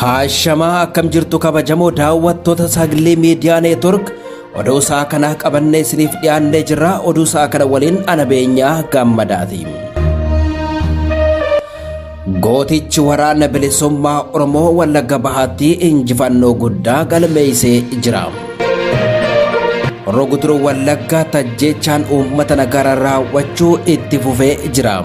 Haashamaa akkam jirtu kabajamoo daawwattoota Sagalee Miidiyaa Neetwork oduu isaa kanaa qabannee isiniif dhiyaannee jirra. Oduu isaa kana waliin ana beenyaa gammadaati. Gootichi waraana bilisummaa Oromoo Wallagga Bahaatti injifannoo guddaa galmeessee jira. Horroo Guduruu Wallaggaa tajjeechaan uummata nagaara raawwachuu itti fufee jira.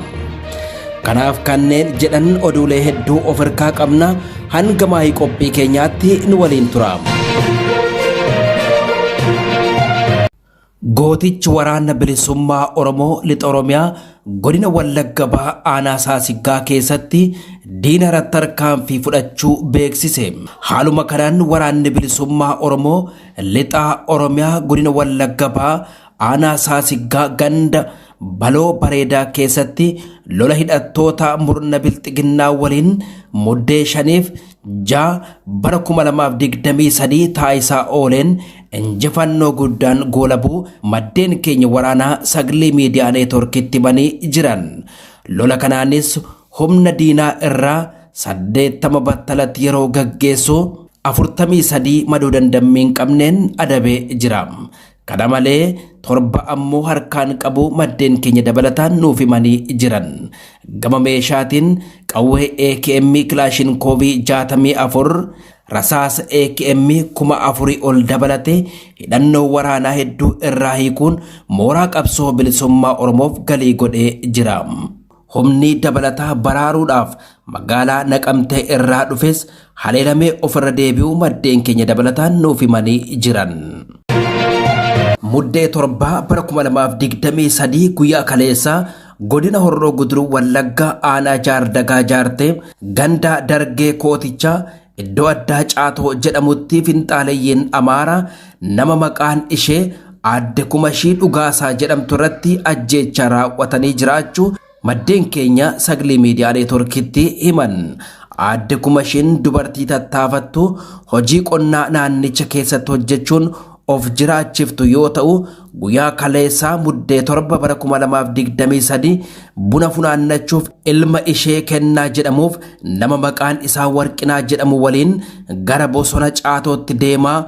Kanaaf kanneen jedhan oduulee hedduu of harkaa qabna hanga maayii qophii keenyaatti nu waliin tura. Gootichi waraana bilisummaa Oromoo lixa Oromiyaa godina Wallagga Bahaa aanaa Saasiggaa keessatti diina irratti tarkaanfii fudhachuu beeksise. Haaluma kanaan waraanni bilisummaa Oromoo lixa Oromiyaa godina Wallagga Bahaa aanaa Saasiggaa ganda Baloo Bareedaa keessatti lola hidhattoota murna bilxiginnaa waliin muddee 5 6 bara 2023 taayisaa ooleen injifannoo guddaan goolabuu maddeen keenya waraanaa Sagalee Miidiyaa Neetworkitti himanii jiran. Lola kanaanis humna diinaa irraa 80 battalatti yeroo gaggeessu 43 madoo dandammii hin qabneen adabee jira. Kana malee 7 ammoo harkaan qabuu maddeen keenya dabalataan nuuf himanii jiran. Gama meeshaatiin qawwee AKM kilaashinkoovii 64 rasaasa AKM 4000 ol dabalate hidhannoo waraanaa hedduu irraa hiikuun mooraa qabsoo bilisummaa Oromoof galii godhee jira. Humni dabalataa baraaruudhaaf magaalaa Naqamtee irraa dhufes haleelamee ofirra deebi'uu maddeen keenya dabalataan nuuf himanii jiran. Muddee 7 bara 2023 guyyaa kaleessaa godina Horroo Guduruu Wallaggaa aanaa Jaardagaa Jaartee ganda Dargee Kootichaa iddoo addaa Caatoo jedhamutti finxaaleyyiin Amaaraa nama maqaan ishee Aadde Kumashii Dhugaasaa jedhamtu irratti ajjeechaa raawwatanii jiraachuu maddeen keenya Sagalee Miidiyaa Neetworkitti himan. Aadde Kumashiin dubartii tattaafattu hojii qonnaa naannicha keessatti hojjechuun of jiraachiftu yoo ta'u guyyaa kaleessaa muddee 7 bara 2023 buna funaannachuuf ilma ishee Kennaa jedhamuuf nama maqaan isaa Warqinaa jedhamu waliin gara bosona Caatootti deemaa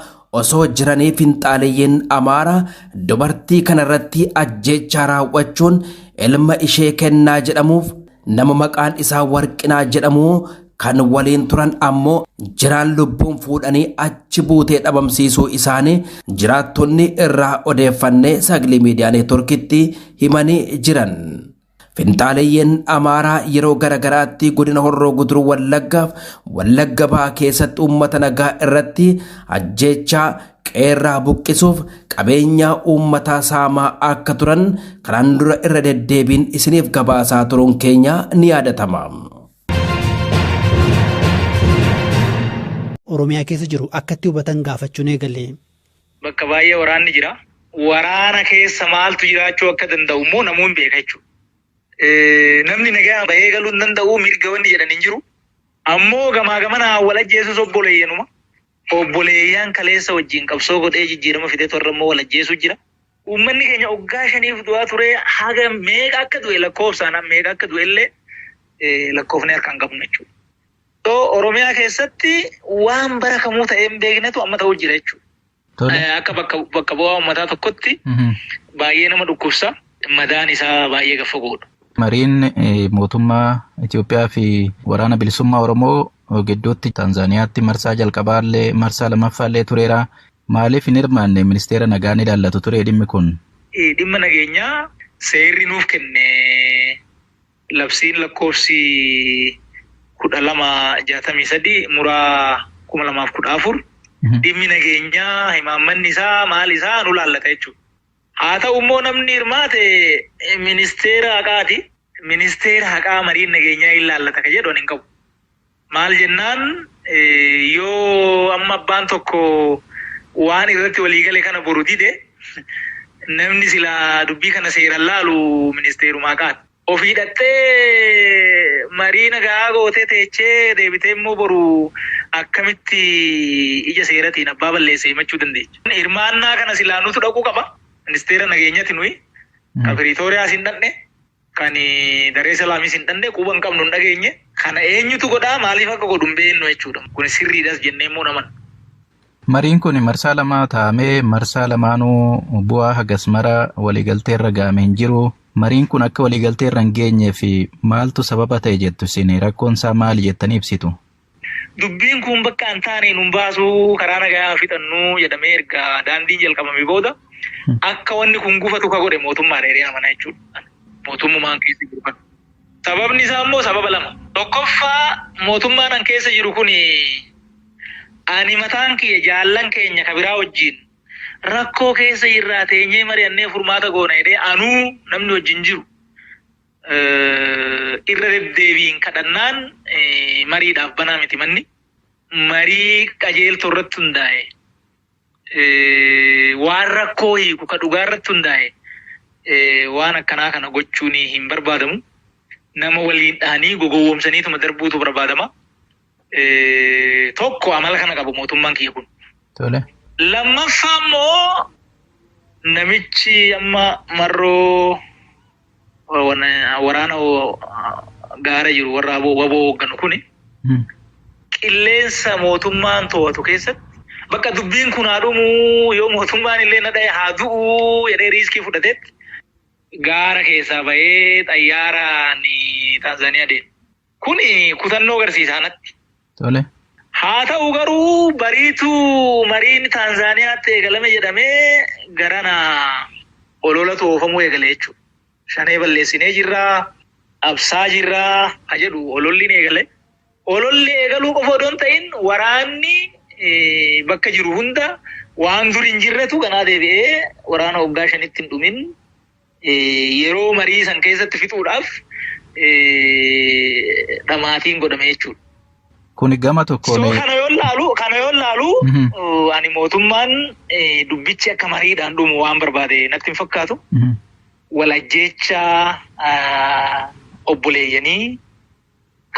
osoo jiranii finxaaleyyiin Amaaraa dubartii kanarratti ajjeechaa raawwachuun ilma ishee Kennaa jedhamuuf nama maqaan isaa Warqinaa jedhamu kan waliin turan ammoo jiraan lubbuun fuudhanii achi buutee dhabamsiisuu isaanii jiraattonni irraa odeeffannee Sagalee Miidiyaa Neetworkitti himanii jiran. Finxaaleyyiin Amaaraa yeroo garagaraatti godina Horroo Guduruu Wallaggaaf Wallagga Bahaa keessatti uummata nagaa irratti ajjeechaa qeerraa buqqisuuf qabeenyaa uummataa saamaa akka turan kanaan dura irra deddeebiin isiniif gabaasaa turuun keenya ni yaadatama. Oromiyaa keessa jiru akka itti hubatan gaafachuun eegale. Bakka baay'ee waraanni jira. Waraana keessa maaltu jiraachuu akka danda'u immoo namuu hin beeka jechuudha. Namni nagaa bahee galuu hin danda'u, mirga wanni jedhan hin jiru. Ammoo gamaa gamanaa wal ajjeesus obboleeyyanuma. Obboleeyyaan kaleessa wajjin qabsoo godhee jijjiirama fidetu har'a immoo wal ajjeesuu jira. Uummanni keenya waggaa shaniif du'aa ture haga meeqa akka du'e lakkoofsaan meeqa akka du'e illee lakkoofnee harkaan qabnu jechuudha. So Oromiyaa keessatti waan bara kamuu ta'ee hin beeknetu amma ta'uu jira jechuudha. Akka bakka bakka bu'aa uummataa tokkotti baay'ee nama dhukkubsa. Madaan isaa baay'ee gad fagoodha. Mariin mootummaa Itoophiyaa fi waraana bilisummaa Oromoo gidduutti Taanzaaniyaatti marsaa jalqabaallee marsaa lamaffaallee tureera. Maaliif hin hirmaanne ministeera nagaa ni ilaallatu ture dhimmi kun? Dhimma nageenyaa seerri nuuf kenne labsiin lakkoofsi 1263 muraa 2014 dhimmi nageenyaa himaammanni isaa maal isaa nu laallata jechuudha. Haa ta'u immoo namni hirmaate ministeera haqaati. Ministeera haqaa mariin nageenyaa hin laallata ka jedhu ani hin qabu. Maal jennaan yoo amma abbaan tokko waan irratti walii gale kana boru dide namni silaa dubbii kana seeran laalu ministeeruma haqaati. Ofii dhaqxee marii nagaa gootee teechee deebitee immoo boru akkamitti ija seeratiin abbaa balleesse himachuu dandeecha. Hirmaannaa kana silaa nutu dhaquu qaba. Ministeera nageenyati nuyi. Ka Piriitooriyaas hin dhaqne. Kan Daree Salaamis hin dhandhe, quba hin qabnu, hin dhageenye. Kana eenyutu godhaa, maaliif akka godhu hin beeknu jechuudha. Kun sirriidhas jennee immoo naman. Mariin kun marsaa lama taa'amee, marsaa lamaanuu bu'aa hagas mara waliigaltee irra ga'ame hin jiru. Mariin kun akka waliigaltee irra hin geenyee fi maaltu sababa ta'e jettu isin? Rakkoon isaa maali jettanii ibsitu? Dubbiin kun bakka hin taane nun baasuu, karaa nagaa fixannuu jedhamee erga daandiin jalqabame booda akka wanni kun gufatu ka godhe mootummaa dheeree amana jechuudha. Mootummaan keessa jiru kana. Sababni isaa immoo sababa lama. Tokkoffaa, mootummaan an keessa jiru kun ani mataan kiyya jaallan keenya ka biraa wajjin rakkoo keessa jirraa, teenyee mari'annee furmaata goona jedhee anuu namni wajjin jiru irra deddeebiin kadhannaan mariidhaaf banaa miti manni. Marii qajeeltoo irratti hundaa'e, waan rakkoo hiiku ka dhugaa irratti hundaa'e, waan akkanaa kana gochuun hin barbaadamu. Nama waliin dhahanii gogowwomsaniituma darbuutu barbaadama. Tokko amala kana qabu mootummaan kiyya kun. Lammaffaa immoo namichi amma marroo waraana gaara jiru, warra WBO hoogganu kuni, qilleensa mootummaan to'atu keessatti bakka dubbiin kun haa dhumuu, yoo mootummaan illee na dhaye haa du'uu jedhee risk fudhateetti gaara keessaa bahee xayyaaraan Taanzaaniyaa deema. Kuni kutannoo agarsiisa anatti. Haa ta'u garuu bariitu mariin Taanzaaniyaatti eegalame jedhamee garana ololatu oofamuu eegale jechuudha. Shanee balleessinee jirraa, absaa jirraa ha jedhu ololli ni eegale. Ololli eegaluu qofa odoo hin ta'in, waraanni bakka jiru hunda waan dur hin jirretu ganaa deebi'ee waraana waggaa 5tti hin dhumin yeroo marii san keessatti fixuudhaaf dhamaatiin godhame jechuudha. Kuni gama tokkoon. So kana yoo laalu ani mootummaan dubbichi akka mariidhaan dhumu waan barbaade natti hin fakkaatu. Walajjeechaa obboleeyyanii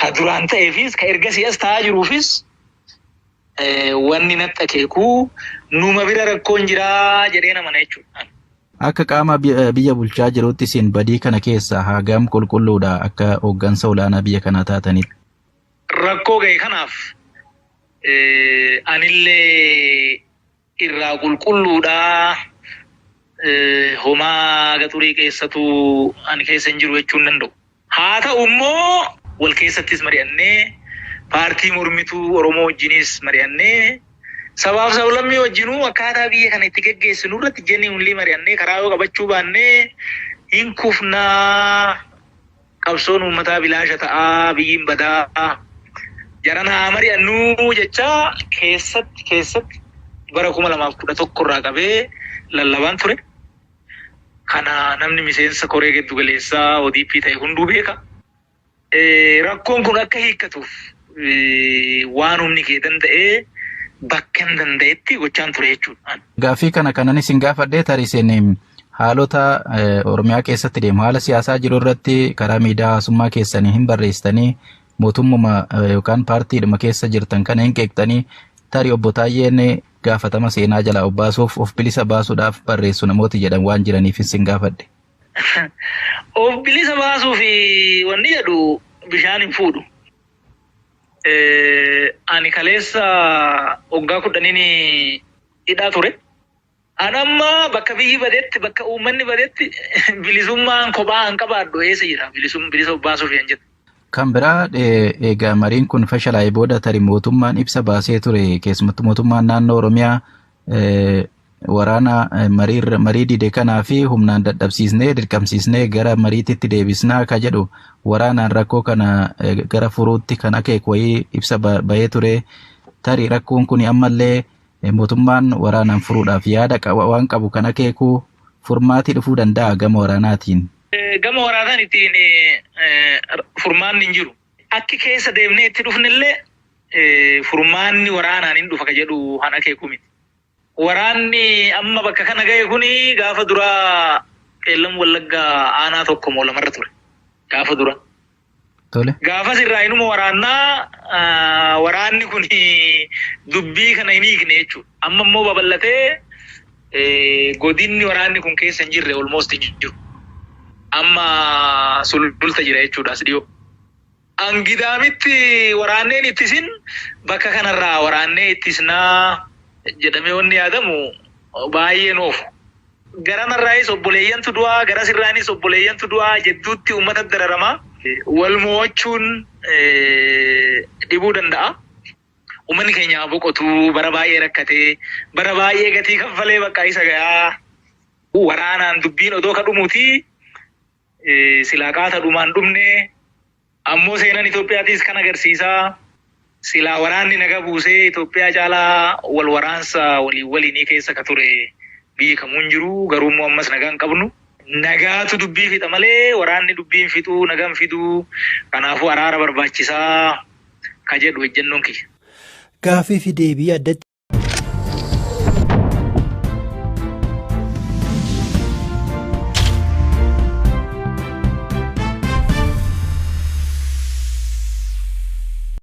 ka duraan ta'eefis, ka ergasii as ta'aa jiruufis, wanni natti akeekuu numa bira rakkoon jiraa jedhee namana jechuudha. Akka qaama biyya bulchaa jirutti isin badii kana keessa hagam qulqulluudha akka hooggansa olaanaa biyya kanaa taatanitti? Rakkoo ga'e kanaaf anillee irraa qulqulluudha. Homaa gaturii keessatu ani keessa hin jiru jechuu hin danda'u. Haa ta'u immoo wal keessattis mari'annee, paartii mormituu Oromoo wajjinis mari'annee, sabaaf sablammii wajjinuu akkaataa biyya kana itti geggeessinu irratti genuinely mari'annee karaa yoo qabachuu baannee hin kufnaa, qabsoon uummataa bilaasha ta'aa, biyyiin badaa, jaran haa mari'annuu jecha keessatti keessatti bara 2011 irraa qabee lallabaan ture. Kana namni miseensa koree giddu galeessaa ODP ta'e hunduu beeka. Rakkoon kun akka hiikkatuuf waan humni kee danda'ee bakka hin danda'etti gochaan ture jechuudha. Gaaffii kana kanan isin gaafadhee, tarii isin haalota Oromiyaa keessatti deemu, haala siyaasaa jiru irratti karaa miidiyaa hawaasummaa keessanii hin barreessitanii, mootummuma yookaan paartiidhuma keessa jirtan kana hin qeeqxanii, tarii obbo Taayyeen gaafatama seenaa jalaa of baasuuf, of bilisa baasuudhaaf barreessu namooti jedhan waan jiraniif isin gaafadhe. Of bilisa baasuuf wanni jedhu bishaan hin fuudhu. Ani kaleessa waggaa 10n hidhaa ture. Ani amma bakka biyyi badetti, bakka uummanni badetti, bilisummaan kophaa hin qabaadhu eessa jira? Bilisa of baasuuf hin jedhu. Kan biraa, egaa mariin kun fashalaa'ee booda tarii mootummaan ibsa baasee ture, keessumattuu mootummaan naannoo Oromiyaa waraana marii dide kanaa fi humnaan dadhabsiisnee dirqamsiisnee gara mariititti deebisnaa ka jedhu, waraanaan rakkoo kana gara furuutti kan akeeku wayii ibsa bahee ture. Tarii rakkoon kun ammallee mootummaan waraanaan furuudhaaf yaada waan qabu kan akeeku furmaati dhufuu danda'a gama waraanaatiin? Gama waraanaan ittiin furmaanni hin jiru. Akki keessa deemnee itti dhufnellee furmaanni waraanaan hin dhufa ka jedhu han akeeku miti. Waraanni amma bakka kana ga'e kuni gaafa duraa Qeellam Wallaggaa aanaa tokko moo lamarra ture. Gaafa dura. Gaafas irraa inuma waraannaa, waraanni kun dubbii kana hin hiikne jechuudha. Amma immoo babal'atee godinni waraanni kun keessa hin jirre almost hin jiru. Amma Sululta jira jechuudha as dhiyoo. Angidaamitti waraanneen ittisin bakka kanarraa waraannee ittisnaa jedhamee wanni yaadamu baay'ee noofu. Garanarraayis obboleeyyantu du'aa, gara sirraanis obboleeyyantu du'aa jedduutti uummata dararamaa. Wal mo'achuun dhibuu danda'a. Uummanni keenya boqotu bara baay'ee rakkatee bara baay'ee gatii kaffalee bakka isa gahaa. Waraanaan dubbiin odoo ka dhumuuti silaa qaata dhumaan dhumne ammoo seenaan Itoophiyaatis kan agarsiisaa. Silaa waraanni naga buusee Itoophiyaa caalaa wal waraansa walii waliinii keessa ka ture biyyi kamuu hin jiru garuu immoo ammas nagaa hin qabnu. Nagaatu dubbii fixa malee waraanni dubbii hin fixuu nagaa hin fiduu kanaafuu araara barbaachisaa ka jedhu ejjennoon kiyya. Gaaffii fi deebii addatti.